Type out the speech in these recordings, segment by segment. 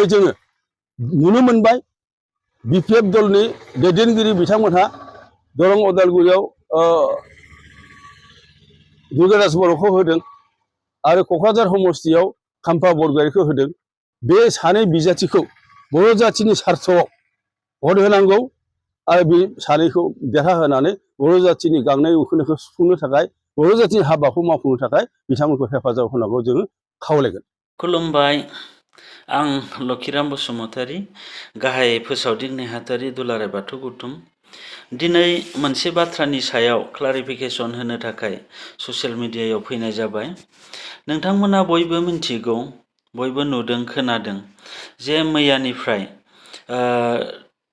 जोङो नुनो मोनबाय बिपिएफ दलनि दैदेनगिरि बिथांमोनहा दरं उदालगुरियाव दुर्गादास बर'खौ होदों आरो क'क्राझार समस्तियाव खाम्फा बरगयारिखौ होदों। बे सानै बिजाथिखौ बर' जाथिनि स्वार्थआव भट होनांगौ आरो बे सानैखौ देरहाहोनानै बर' जातिनि गांनाय उखैनायखौ सुफुंनो थाखाय बर' जातिनि हाबाखौ मावफुंनो थाखाय बिथांमोनखौ हेफाजाब होनांगौ जोङो खावलायगोन। खुलुमबाय, आं लखिराम बसुमतारी, गाहाय फोसावदिं नेहाथारि दुलाराय बाथौ गौथुम। दिनै मोनसे बाथ्रानि सायाव क्लारिफिकेसन होनो थाखाय ससियेल मिडियायाव फैनाय जाबाय। नोंथांमोना बयबो मिन्थिगौ, बयबो नुदों खोनादों जे मैयानिफ्राय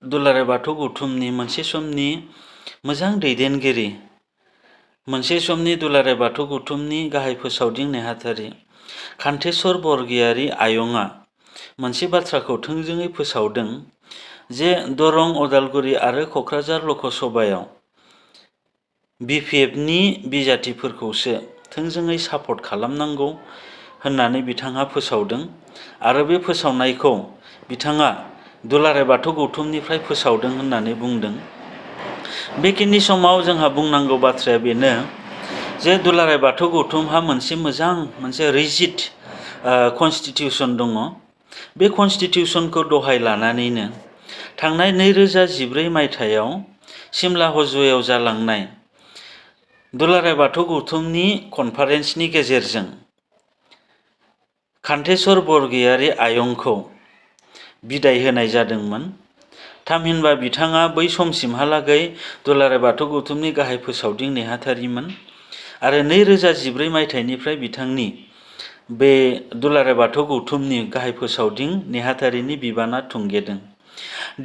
दुलाराय बाथौ गौथुमनि मोनसे समनि मोजां दैदेनगिरि, मोनसे समनि दुलाराय बाथौ गौथुमनि गाहाय फोसावदिं नेहाथारि कान्थेश्वर बरगयारि आयंआ मोनसे बाथ्राखौ थोंजोङै फोसावदों जे दरं उदालगुरि आरो क'क्राझार लकसभायाव बिपिएफनि बिजाथिफोरखौसो थोंजोङै सापर्ट खालामनांगौ होननानै बिथाङा फोसावदों आरो बे फोसावनायखौ बिथाङा दुलाराय बाथौ गौथुमनिफ्राय फोसावदों होननानै बुंदों। बेखिनि समाव जोंहा बुंनांगौ बाथ्राया बेनो जे दुलाराय बाथौ गौथुमहा मोनसे रिजिड कन्स्टिटिउसन दङ। बे कन्स्टिटिउसनखौ दहाय लानानैनो थांनाय 2014 मायथाइयाव सिमला हजुआव जालांनाय दुलाराय बाथौ गौथुमनि कनफारेन्सनि गेजेरजों कान्थेश्वर बरगयारि आयंखौ बिदाय होनाय जादोंमोन। थामहिनबा बिथाङा बै समसिमहालागै दुलाराय बाथौ गौथुमनि गाहाय फोसावदिं नेहाथारिमोन आरो 2014 मायथाइनिफ्राय बिथांनि बे दुलाराय बाथौ गौथुमनि गाहाय फोसावदिं नेहाथारिनि बिबाना थुंगेदों।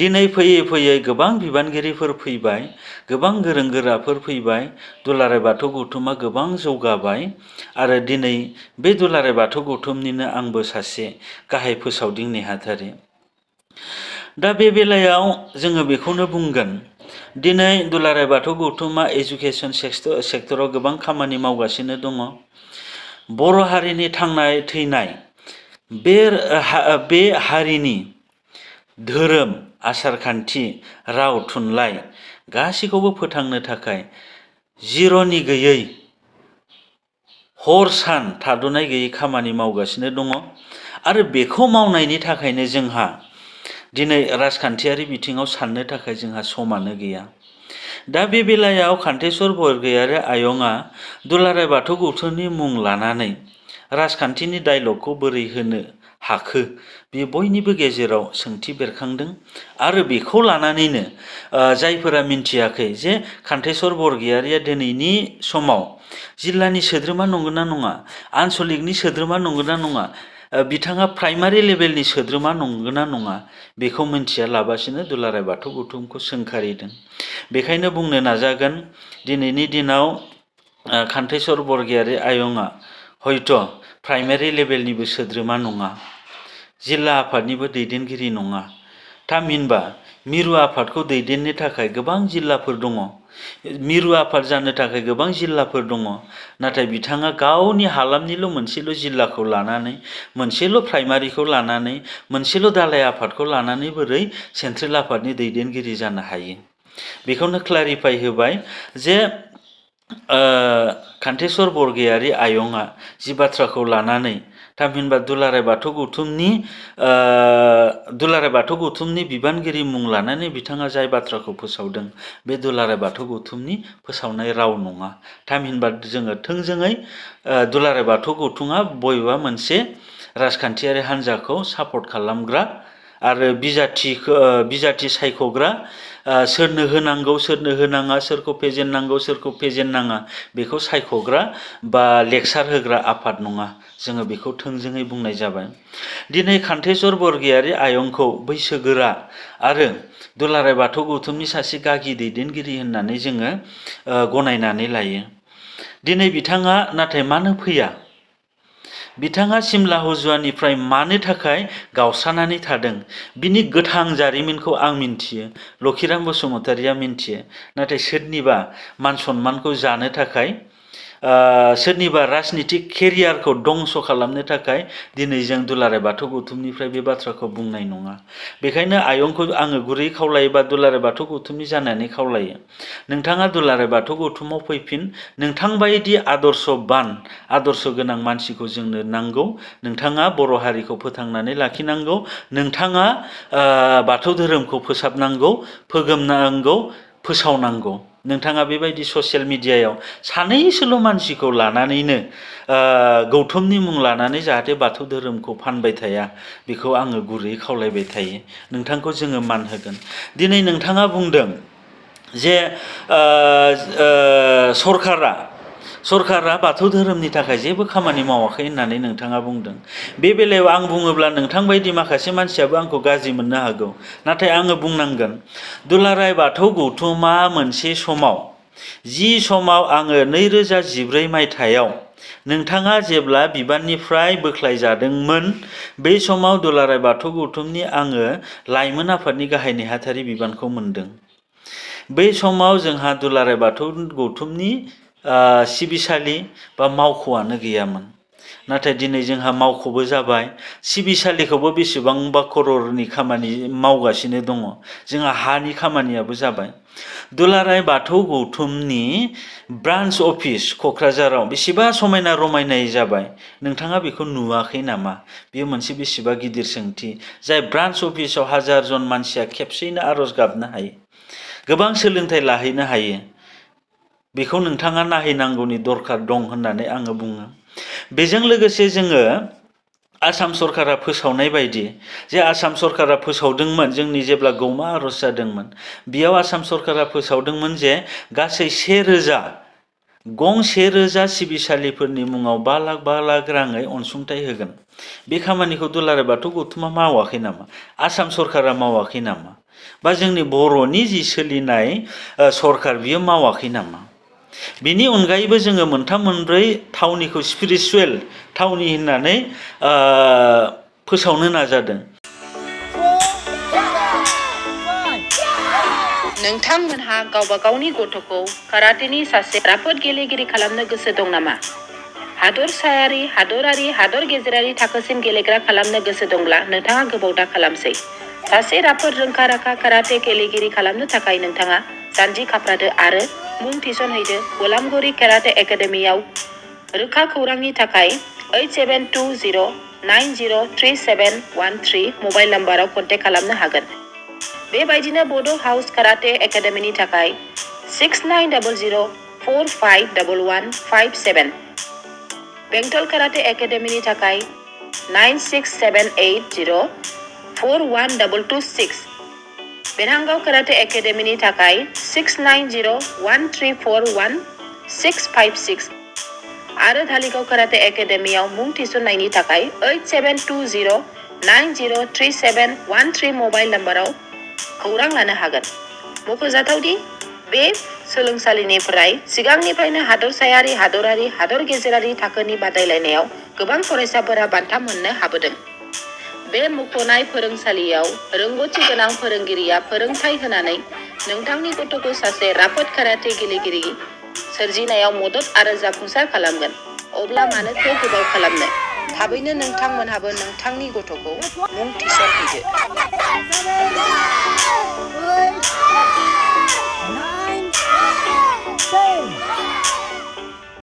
दिनै फैयै फैयै गोबां बिबानगिरिफोर फैबाय, गोबां गोरों गोराफोर फैबाय, दुलाराय बाथौ गौथुमा गोबां जौगाबाय आरो दिनै बे दुलाराय बाथौ गौथुमनिनो आंबो सासे गाहाय फोसावदिं नेहाथारि। दा बे बेलायाव जोङो बेखौनो बुंगोन, दिनै दुलाराय बाथौ गौथुमा एजुकेसन सेक्टराव गोबां खामानि मावगासिनो दङ। बर' हारिनि थांनाय थैनाय बे हारिनि धोरोम, आसारखान्थि, राव, थुनलाइ गासैखौबो फोथांनो थाखाय जिर'नि गैयै, हर सान थाद'नाय गैयै खामानि मावगासिनो दङ आरो बेखौ मावनायनि थाखायनो जोंहा दिनै राजखान्थियारि बिथिङाव साननो थाखाय जोंहा समानो गैया। दा बे बेलायाव कान्थेश्वर बरगयारि आयंआ दुलाराय बाथौ गौथुमनि मुं लानानै राजखान्थिनि डायलगखौ बोरै होनो हाखो, बे बयनिबो गेजेराव सोंथि बेरखांदों आरो बेखौ लानानैनो जायफोरा मिन्थियाखै जे कान्थेश्वर बरगयारिया दिनैनि समाव जिल्लानि सोद्रोमा नंगौना नङा, आन्सलिकनि सोद्रोमा नंगौना नङा, बिथाङा प्राइमारि लेभेलनि सोद्रोमा नंगौना नङा, बेखौ मिन्थिया लाबासिनो दुलाराय बाथौ गौथुमखौ सोंखारिदों। बेखायनो बुंनो नाजागोन, दिनैनि दिनाव कान्थेश्वर बरगयारि आयंआ हयथ' प्राइमारि लेभेलनिबो सोद्रोमा नङा, जिल्ला आफादनिबो दैदेनगिरि नङा। थामहिनबा मिरु आफादखौ दैदेननो थाखाय गोबां जिल्लाफोर दङ, मिरु आफाद जानो थाखाय गोबां जिल्लाफोर दङ, नाथाय बिथाङा गावनि हालामनिल' मोनसेल' जिल्लाखौ लानानै, मोनसेल' प्राइमारिखौ लानानै, मोनसेल' दालाय आफादखौ लानानै बोरै सेन्ट्रेल आफादनि दैदेनगिरि जानो हायो। बेखौनो क्लारिफाइ होबाय जे कान्थेश्वर बरगयारि आयंआ जि बाथ्राखौ लानानै थामहिनबा दुलाराय बाथौ गौथुमनि बिबानगिरि मुं लानानै बिथाङा जाय बाथ्राखौ फोसावदों, बे दुलाराय बाथौ गौथुमनि फोसावनाय राव नङा। थामहिनबा जोङो थोंजोङै दुलाराय बाथौ गौथुमा बबेबा मोनसे राजखान्थियारि हान्जाखौ सापर्ट खालामग्रा आरो बिजाथि सायख'ग्रा, सोरनो होनांगौ सोरनो होनाङा, सोरखौ फेजेननांगौ सोरखौ फेजेननाङा बेखौ सायख'ग्रा बा लेक्सार होग्रा आफाद नङा। जोङो बेखौ थोंजोङै बुंनाय जाबाय। दिनै कान्थेश्वर बरगयारि आयंखौ बैसोगोरा आरो दुलाराय बाथौ गौथुमनि सासे गागि दैदेनगिरि होननानै जोङो गनायनानै लायो। दिनै बिथाङा नाथाय मानो फैया? बिथाङा सिमला हुजुआनिफ्राय मानो थाखाय गावस्रानानै थादों? बिनि गोथां जारिमिनखौ आं मिन्थियो, लखिराम बसुमतारिया मिन्थियो, नाथाय सोरनिबा मान सन्मानखौ जानो थाखाय सोरनिबा राजनितिक केरियारखौ दंस' खालामनो थाखाय दिनै जों दुलाराय बाथौ गौथुमनिफ्राय बे बाथ्राखौ बुंनाय नङा। बेखायनो आयंखौ आङो गुरै खावलायो बा दुलाराय बाथौ गौथुमनि जानानै खावलायो, नोंथाङा दुलाराय बाथौ गौथुमाव फैफिन। नोंथां बायदि आदर्श गोनां मानसिखौ जोंनो नांगौ। नोंथाङा बर' हारिखौ फोथांनानै लाखिनांगौ। नोंथाङा बाथौ धोरोमखौ फोसाबनांगौ, फोगोमनांगौ, फोसावनांगौ। नोंथाङा बेबायदि ससियेल मिडियायाव सानैसोल' मानसिखौ लानानैनो गौथुमनि मुं लानानै जाहाथे बाथौ धोरोमखौ फानबाय थाया, बेखौ आङो गुरैयै खावलायबाय थायो। नोंथांखौ जोङो मान होगोन। दिनै नोंथाङा बुंदों जे सरकारा बाथौ धोरोमनि थाखाय जेबो खामानि मावाखै होननानै नोंथाङा बुंदों। बे बेलायाव आं बुङोब्ला नोंथां बायदि माखासे मानसियाबो आंखौ गाज्रि मोननो हागौ। नाथाय आङो बुंनांगोन, दुलाराय बाथौ गौथुमा मोनसे समाव, जि समाव आङो 2014 मायथाइयाव नोंथाङा जेब्ला बिबाननिफ्राय बोख्लायजादोंमोन, बै समाव दुलाराय बाथौ गौथुमनि आङो लाइमोन आफादनि गाहाय नेहाथारि बिबानखौ मोनदों। बै समाव जोंहा दुलाराय बाथौ गौथुमनि सिबिसालि बा मावख'आनो गैयामोन। नाथाय दिनै जोंहा मावख'बो जाबाय, सिबिसालिखौबो बेसेबांबा कररनि खामानि मावगासिनो दङ। जोंहा हानि खामानियाबो जाबाय। दुलाराय बाथौ गौथुमनि ब्रान्च अफिस क'क्राझाराव बेसेबा समायना रमायनायै जाबाय। नोंथाङा बेखौ नुवाखै नामा? बेयो मोनसे बेसेबा गिदिर सोंथि। जाय ब्रान्च अफिसाव 1000 जन मानसिया खेबसेयैनो आर'ज गाबनो हायो, गोबां सोलोंथाइ लाहैनो हायो, बेखौ नोंथाङा नायहैनांगौनि दरखार दं होननानै आङो बुङो। बेजों लोगोसे जोङो आसाम सरकारा फोसावनाय बायदि, जे आसाम सरकारा फोसावदोंमोन जोंनि जेब्ला गौमा आर'ज जादोंमोन, बेयाव आसाम सरकारा फोसावदोंमोन जे गासै 1000 सिबिसालिफोरनि मुङाव 5 लाख राङै अनसुंथाइ होगोन। बे खामानिखौ दुलाराय बाथौ गौथुमा मावाखै नामा? आसाम सरकारा मावाखै नामा? बा जोंनि बर'नि जि सोलिनाय सरकार, बियो मावाखै नामा? बिनि अनगायैबो जोङो 3-4 थावनिखौ स्पिरिचुवेल थावनि होननानै फोसावनो नाजादों। नोंथांमोनहा गावबा गावनि गथ'खौ काराटेनि सासे राफोद गेलेगिरि खालामनो गोसो दं नामा? हादरसायारि, हादरारि, हादर गेजेरारि थाखोसिम गेलेग्रा खालामनो गोसो दंब्ला नोंथाङा गोबाव दा खालामसै। सासे राफोद रोंखा-राखा काराटे गेलेगिरि खालामनो थाखाय नोंथाङा जानजि खाफ्रादो आरो मुं थिसनहैदो गलामगुरि काराटे एकाडेमियाव। रोखा खौरांनि थाखाय 8720903713 मबाइल नाम्बाराव कन्टेक्ट खालामनो हागोन। बेबायदिनो बड' हाउस काराटे एकाडेमिनि थाखाय 6900451157, बेंटल काराटे एकाडेमिनि थाखाय 9678041226, बेरहांगाव काराटे एकाडेमिनि थाखाय 6901341656 आरो धालिगाव काराटे एकाडेमियाव मुं थिसननायनि थाखाय 8720903713 मबाइल नाम्बाराव खौरां लानो हागोन। मख'जाथावदि बे सोलोंसालिनिफ्राय सिगांनिफ्रायनो हादरसायारि, हादरारि, हादर गेजेरारि थाखोनि बादायलायनायाव गोबां फरायसाफोरा बान्था मोननो हाबोदों। बे मुंख'नाय फोरोंसालियाव रोंग'थि गोनां फोरोंगिरिया फोरोंथाय होनानै नोंथांनि गथ'खौ सासे राफोद काराटे गेलेगिरि सोरजिनायाव मदद आरो जाफुंसार खालामगोन। अब्ला मानोथो गोबाव खालामनो? थाबैनो नोंथांमोनहाबो नोंथांनि गथ'खौ मुं थिसनहैदो।